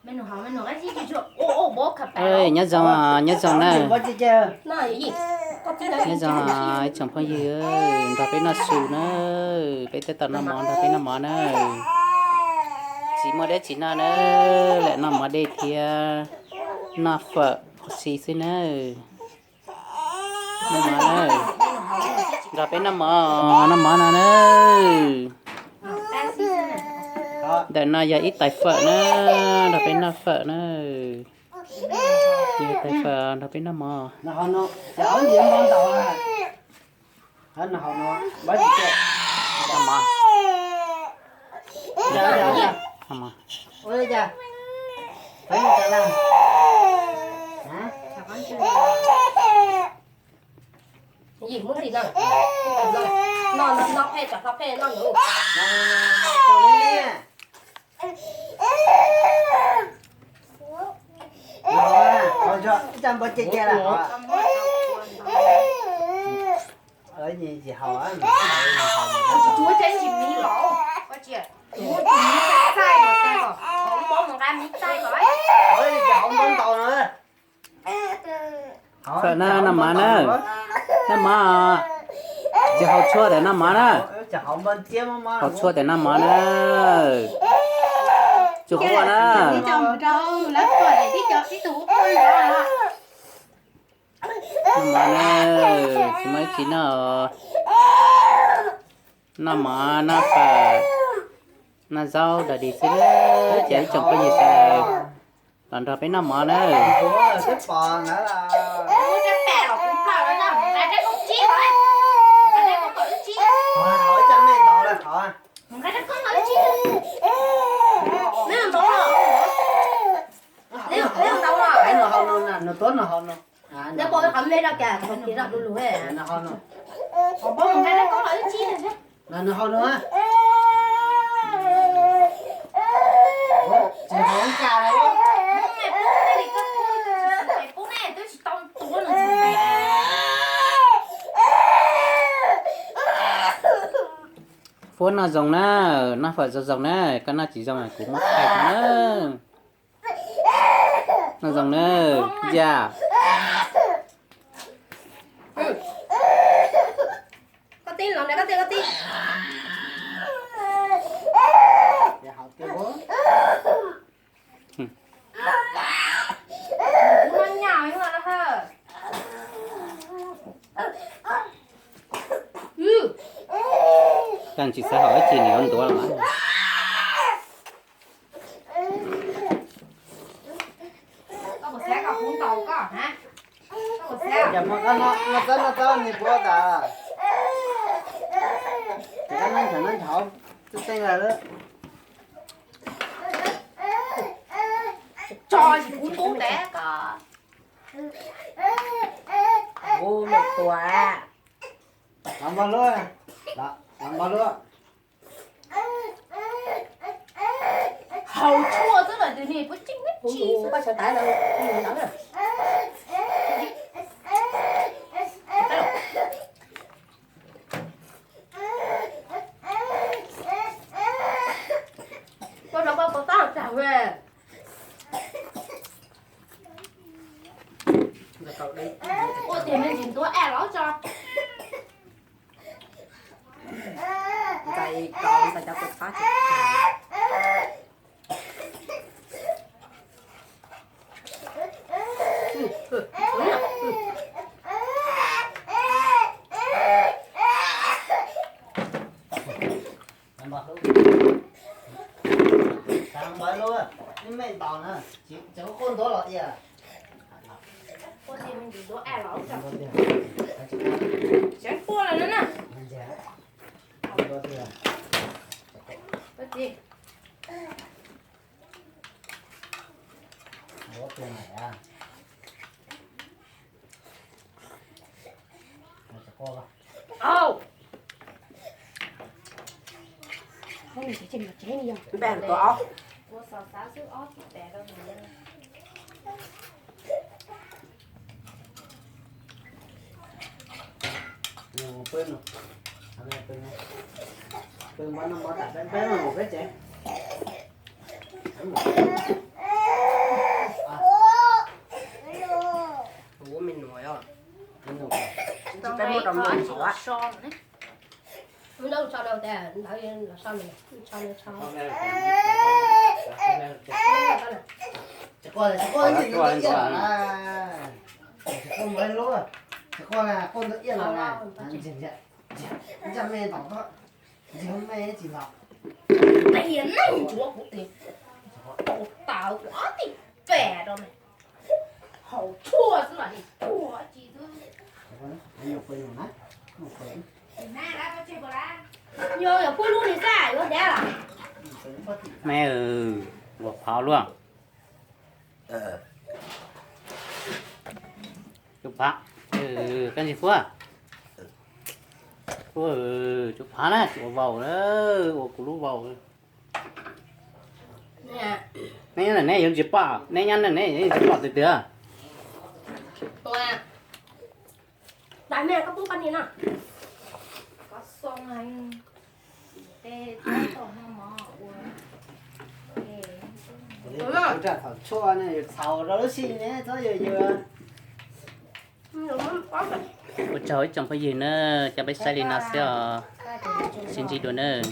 Nyob zoo, nyob zoo na. Nyob zoo ib tsoom phooj ywg, nrog peb noj su na. Peb twb tau noj mov, nrog peb noj mov na. Tsis muaj dab tsi noj na, lam noj mov dej thiab noj fawm si xwb na. Noj mov na, nrog peb noj mov, noj mov no na. Ntawm no yog ib tais fawm na, nrog peb noj fawm na. Yog tais fawm nrog peb noj mov. Yim muab ntxim no, no, no phem, tsam no phem no nws. Ib tsa npau cia cia lawm. Tsis muaj tsis miv los, tsis muaj tsis miv txaij los tag los, mus nqa miv txaij los. Fawm na, noj mov na, noj mov. Tsis haus tshuaj tes noj mov na, haus tshuaj tes noj mov na. Tsis haus na. Noj mov na, tsis muaj ib tsi noj. Noj mov, noj fawm, noj zaub dog dig xwb. Ces ib tsoom phooj ywg sawv daws los nrog peb noj mov na. Fuab noj zoo na, noj fawm zoo zoo na, koj noj tsis zoo kuv muab thaij na. Noj zoo na, yam. Koj tsis xav haus ib tsi nws yuav ntuav los mas. Koj puas xav kom kuv ntaus koj, hab? Koj puas xav? Cas muaj koj noj txob noj txob nws puab tas. Ces koj noj nchov noj nchov txeej txeej lawm. Tso tsis kuv ntub tes koj. Ua me tua. Los npog lub, los npog lub. Haus tshuaj xwb los tus niag puab tseej neb tsis. Koj rov koj tos tab tag. Ua tiag me ntsis ntuav aj los tso. Ntxais tau ntxais cov tus qab tsis tag. Ua tiag me ntsis ntuav aj los tso. Seev puag lawm na. Pw, pw noj mov tas peb mus peb tsev. Wb lub tso no tes ntawd los so no, tso no tso. Tsis quaj, tsis quaj, tsis quaj, tsis quaj na, quaj ntawd iaj los na, ntseg me tom, ntseg me tsis los. Tias neeg tsuav kuv tes, tau tawv kuv ob teg pem rau me, haus tshuaj xwb los nim tshuaj tsis xwb. Yog yog pub lub ni xab yuav ntab los. Me, ua qhov luaj. Tsub phav, koj ntsis Fuab. Tsub phav na, tsis ua vaus, ua kuv lub vaus. Neb nyob ntawm neb yuav ntsis pom, neb nyob ntawm neb yuav ntsis pom twg twg. Thaum tshuaj ne, txhaum rau lub sij ne, txhob yws yws. Ua tsaug ib tsoom phooj ywg na, coj peb saib li no xwb os. Sib ntsib dua nawb.